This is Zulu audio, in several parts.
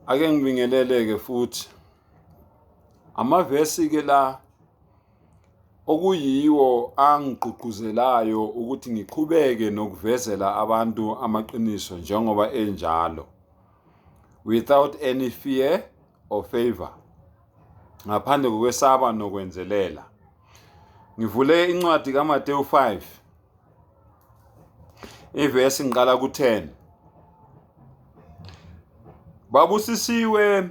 Ake ngibingelele-ke futhi. Amavesi-ke la okuyiwo angigqugquzelayo ukuthi ngiqhubeke nokuvezela abantu amaqiniso njengoba enjalo without any fear or favor, ngaphandle kokwesaba nokwenzelela. Ngivule incwadi kaMateyu 5 ivesi ngiqala ku-10. Babusisiwe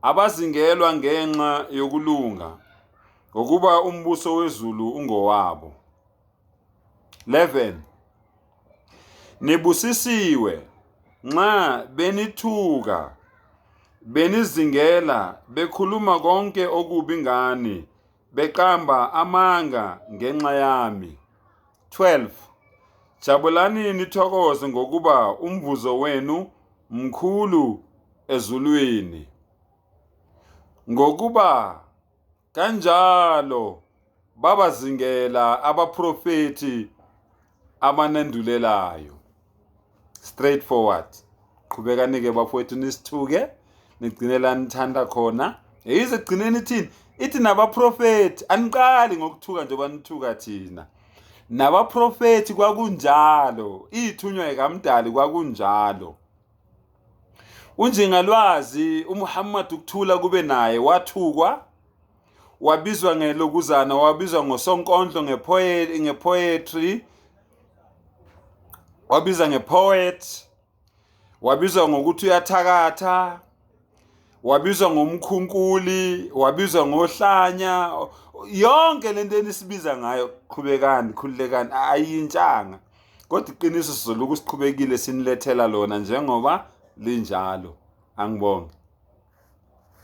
abazingelwa ngenxa yokulunga, ngokuba umbuso wezulu ungowabo. 11 Nibusisiwe nxa benithuka, benizingela, bekhuluma konke okubi ngani, beqamba amanga ngenxa yami. 12 Jabulani nithokoze ngokuba umvuzo wenu mkhulu ezulwini. Ngokuba kanjalo babazingela abaprofethi abanendulelayo. Straight forward. Qhubekani-ke bafowethu nisithuke, nigcine la nithanda khona. Yize egcineni ithini? Ithi nabaprofethi, aniqali ngokuthuka njengoba nithuka thina. Nabaprofethi kwakunjalo, iy'thunywa ikaMdali kwakunjalo. UNjingalwazi uMuhammad ukuthula kube naye wathukwa, wabizwa ngelokuzana, wabizwa ngosonkondlo ngepoetry, wabiza ngepoet, wabizwa ngokuthi uyathakatha, wabizwa ngomkhunkuli, wabizwa ngohlanya. Yonke lento enisibiza ngayo, qhubekani, khululekani, ayintshanga. Kodwa iqiniso sizoloku siqhubekile sinilethela lona njengoba linjalo. Angibonge.